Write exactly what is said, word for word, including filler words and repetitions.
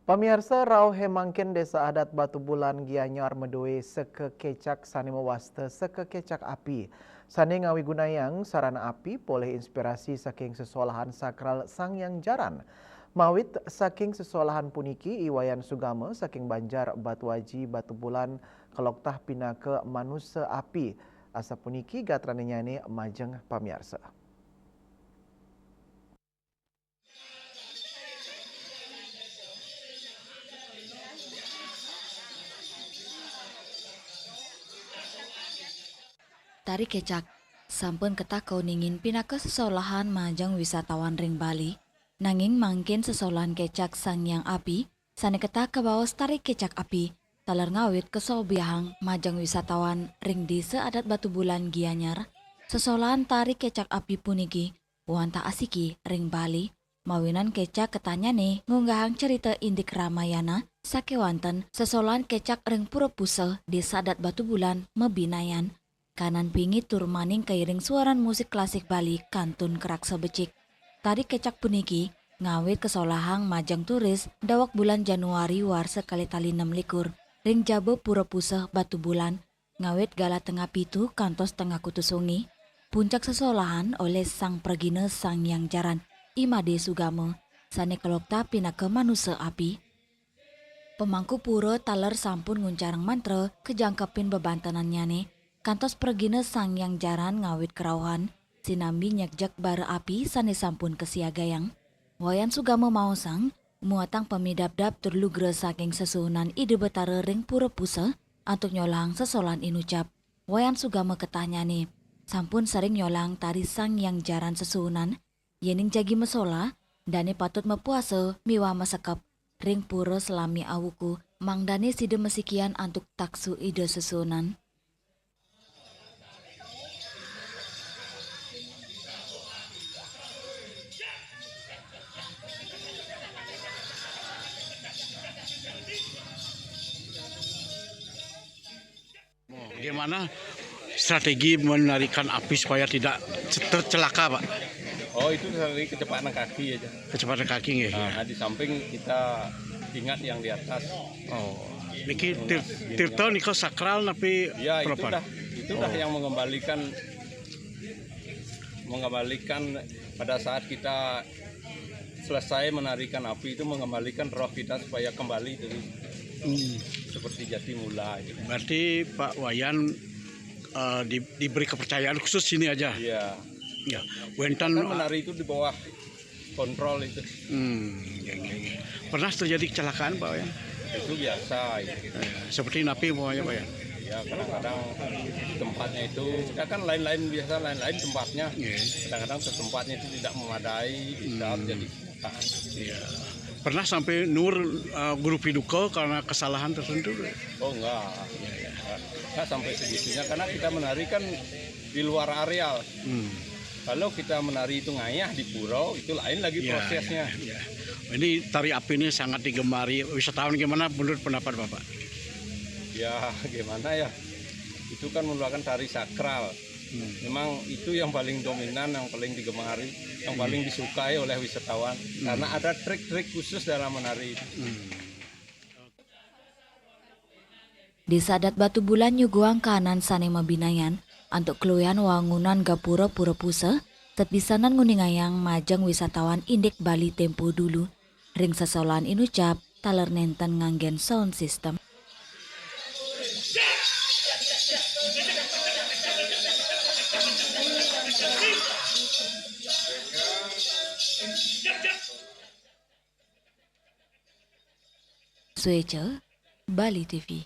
Pamiarsa, rauh hemangkin Desa Adat Batubulan Gianyar madué seka kecak sané mawasta seka kecak api. Sané ngawigunayang sarana api polih inspirasi saking sesolahan sakral Sang Hyang Jaran. Mawit saking sesolahan puniki, I Wayan Sugama saking Banjar Batuaji Batubulan kaloktah pinaka manusa api. Asapuniki gatrannyané majeng pamiarsa. Tari kecak sampun ketaka uningin pinaka sesolahan majeng wisatawan ring Bali, nanging mangkin sesolahan kecak Sang Hyang Api sané ketah kabaos tari kecak api, taler ngawit kasobiahang majeng wisatawan ring Desa Adat Batubulan Gianyar. Sesolahan tari kecak api puniki wantah asiki ring Bali, mawinan kecak ketahnnyané ngunggahang cerita indik Ramayana, sakéwanten sesolahan kecak ring Pura Pusa, Desa Adat Batubulan mabinayan. Kanan pingit tur maning kairing suaran musik klasik Bali kantun karaksa becik. Tari kecak puniki ngawit kasolahang majeng turis daweg bulan Januari warsa kalih tali nem likur ring jaba Pura Pusa Batubulan, ngawit galah tengah pitu kantos tengah kutu sungi. Puncak sesolahan olih Sang Pragina Sang Hyang Jaran, I Madé Sugama, sané kaloktah pinaka manusa api. Pamangku pura taler sampun nguncarang mantra kajangkepin bebantenannyané, kantos pragina Sang Hyang Jaran ngawit karauhan, sinambi nyegjeg bara api sané sampun kasiagayang. Wayan Sugama maosang, muatang pamidabdab tur lugra saking sesuhunan Ida Betara ring Pura Pusa antuk nyolahang sesolahan inucap. Wayan Sugama ketahnnyané sampun sering nyolahang tari Sang Hyang Jaran sesuhunan, yéning jagi masolah, dané patut mapuasa miwah masekep ring pura salami awuku, mangdané sida masikian antuk taksu Ida sesuhunan. Gimana strategi menarikan api supaya tidak tercelaka, Pak? Oh, itu dari kecepatan kaki aja. Kecepatan kaki, nggih. Nah, di samping kita ingat yang di atas. Oh, niki tir-, tirta nika sakral napi? Ya, itu dah, itu dah yang mengembalikan, mengembalikan pada saat kita selesai menarikan api itu, mengembalikan roh kita supaya kembali jadi seperti jati mula gitu. Berarti Pak Wayan, eh, di-, diberi kepercayaan khusus sini aja? Iya. Ya, wénten. Kan menari itu di bawah kontrol itu. Hmm, ya, ya, ya. Pernah terjadi kecelakaan, Pak Wayan? Itu biasa, ya. Eh, seperti napi umpamanya, Pak, ya? Ya, kadang-kadang tempatnya itu, kita kan lain-lain, biasa lain-lain tempatnya. Iya. Kadang-kadang tempatnya itu tidak memadai, bisa terjadi kecelakaan. Iya. Pernah sampai nuwur, eh, guru piduka karena kesalahan tertentu? Oh, enggak. Iya, iya. Enggak sampai segitunya, karena kita menari kan di luar areal. Hmm. Kalau kita menari itu ngayah di pura, itu lain lagi prosesnya. Ya, ya. Ini tari api ini sangat digemari wisatawan. Gimana menurut pendapat Bapak? Ya, gimana ya? Itu kan merupakan tari sakral. Hmm. Memang itu yang paling dominan, yang paling digemari, yang paling disukai oleh wisatawan. Hmm. Karena ada trik-trik khusus dalam menari itu. Hmm. Desa Adat Batubulan nyuguhang kaanan sané mabinayan antuk kaluihan wangunan gapura Pura Pusa, tepisanan nguningayang majeng wisatawan indik Bali tempo dulu, ring sesolahan inucap taler nénten nganggén sound system. Suéca, Bali T V.